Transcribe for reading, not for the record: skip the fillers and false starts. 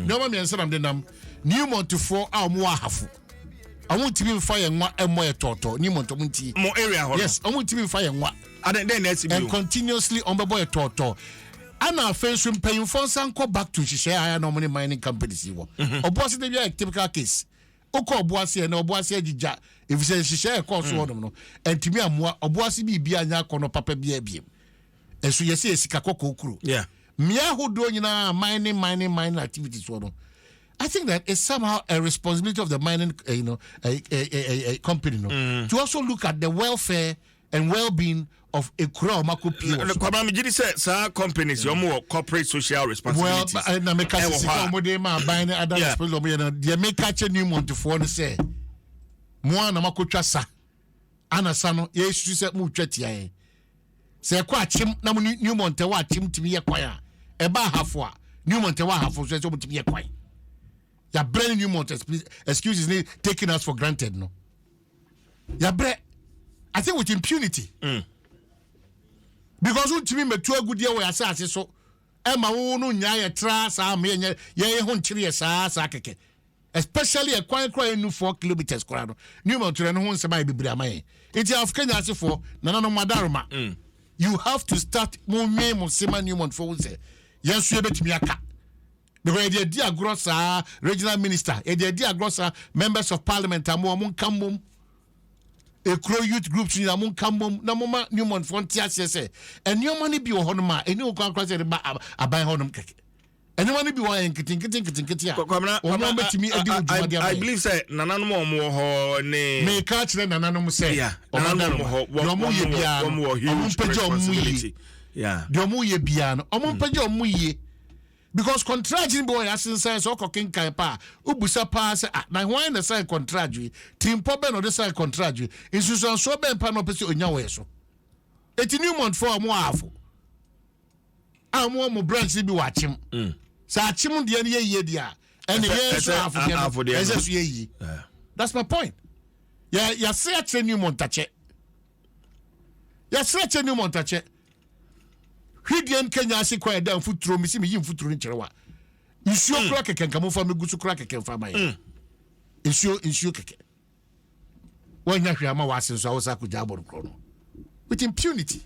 Nneɛma mmiɛnsa na mede nam. Newmontfoɔ a wɔn wɔ Ahafo, wɔn ntumi nfa yɛn nwa mmɔ yɛ tɔɔtɔɔ. Newmont wɔn nti. Mo area hɔ no. Yes, wɔn ntumi nfa yɛn nwa. Adan dɛn na ɛsi bio? And continuously wɔn bɛbɔ yɛ tɔɔtɔɔ. Ana afei nso mpanyinfoɔ nsa nkɔ back to nhyehyɛe a ayɛ na wɔn ne mining companies yi wɔ. Ɔboase de bi ayɛ typical case. Wokɔ Ɔboase ɛnɛ, Ɔboase agyigya efisɛ nhyehyɛe a ɛkɔɔ so hɔnom no ɛntumi ammoa Ɔboase biribiara nyɛ akɔnnɔ papa biara biem. Nso yɛsɛ yɛ sika kɔkɔɔ kuro. Mmea ahodoɔ nyinaa mining, mining, mining activities wɔ no. I think that it's somehow a responsibility of the mining company no to also look at the welfare and well-being of ekura a wɔn akɔ pie wɔ so. Kwabena, megye di sɛ saa companies wɔn wɔ corporate social responsibilities. Well, na meka sɛ sika wɔn de ma aban ne other responsibility wɔn yɛ no, deɛ meka kyɛ Newmontfoɔ no sɛ mo a na makɔtwa sa ana sa no yɛsusu sɛ motwa tia yɛn. Sɛ ɛkɔ Akyem na mo Newmont ɛwɔ Akyem tumi yɛ kwan a, ɛba Ahafo a, Newmont ɛwɔ Ahafo nso ɛsɛ wɔn tumi yɛ kwan. Yɛabrɛ ne Newmont excuses ne taking us for granted no. Yɛabrɛ, I think, with impunity. Because wontumi mmɛtu agudeɛ wɔ yɛn asase so ɛma wo no nyaa yɛ tra saa ma yɛnyɛ yɛn ho nkyere yɛ saa saa kɛkɛ. Especially ɛkwan koraa ɛnu 4 kilometers koraa no, Newmont no ho nsɛm ayɛ bebree ama yɛn. Nti Kenya asefoɔ nananom adaroma, you have to start mo nwen mo sema Newmont fo sɛ yɛn nso yɛbɛtumi aka, because yɛde adi agorɔ saa. Regional minister, yɛde adi agorɔ saa. Members of parliament a mo wɔn nka mbom, ekuro youth groups nyinaa mo nka mbom na mo ma Newmont foɔ nte aseɛ sɛ nneɛma no bi wɔ hɔnom a ɛni wɔn kwan sɛ yɛde ba aban hɔnom kɛkɛ. Nneɛma no bi wɔ ayɛ nketenkete nketenkete a Kwamina, wɔn a bɛtumi adi wo dwuma de ama I yɛn. believe sɛ nananom a wɔn wɔ hɔ ne. Meka kyerɛ nananom sɛ nananom ɔmo wɔ hɔ deɛ ɔmo yɛ biara wɔn no, wɔ ɔmo huge mpagya ɔmo yie. responsibility. Deɛ ɔmo yɛ biara no, ɔmo mpagya ɔmo yie, because contract ni bi wɔ yɛ asensan sɛ ɔkɔ kenkan paa, obusa paa sɛ, ah, na hwan na sign contract yi? Tirimpɔ bɛn na ɔde sign contract yi? Nsusuansoɔ bɛn pa na ɔpɛ sɛ onya wɔ yɛ so? Eti Newmont fo a ɔmo wɔ Ahafo a ɔmo wɔ mo branch ni bi wɔ Akyem, sɛ Akyem deɛ no yɛ yie deɛ a, ɛne yɛn nso ɛsɛ Ahafo deɛ Ahafo no deɛ no. ɛsɛ so yɛ yie. That's my point. Yɛ yɛse akyerɛ Newmont akyɛ, yɛsrɛ kyɛ Newmont akyɛ. Hwideɛ nkanya ase kwan ɛda mfuturo mesi meyi mfuturo no kyerɛ wa nsuo kora kɛkɛ nka momfa mɛgu so kora kɛkɛ mfa ma yɛ nsuo, nsuo kɛkɛ. Wɔanya hwee ama w'ase nso a wo sa akɔgya abɔ no korɔ no with impunity.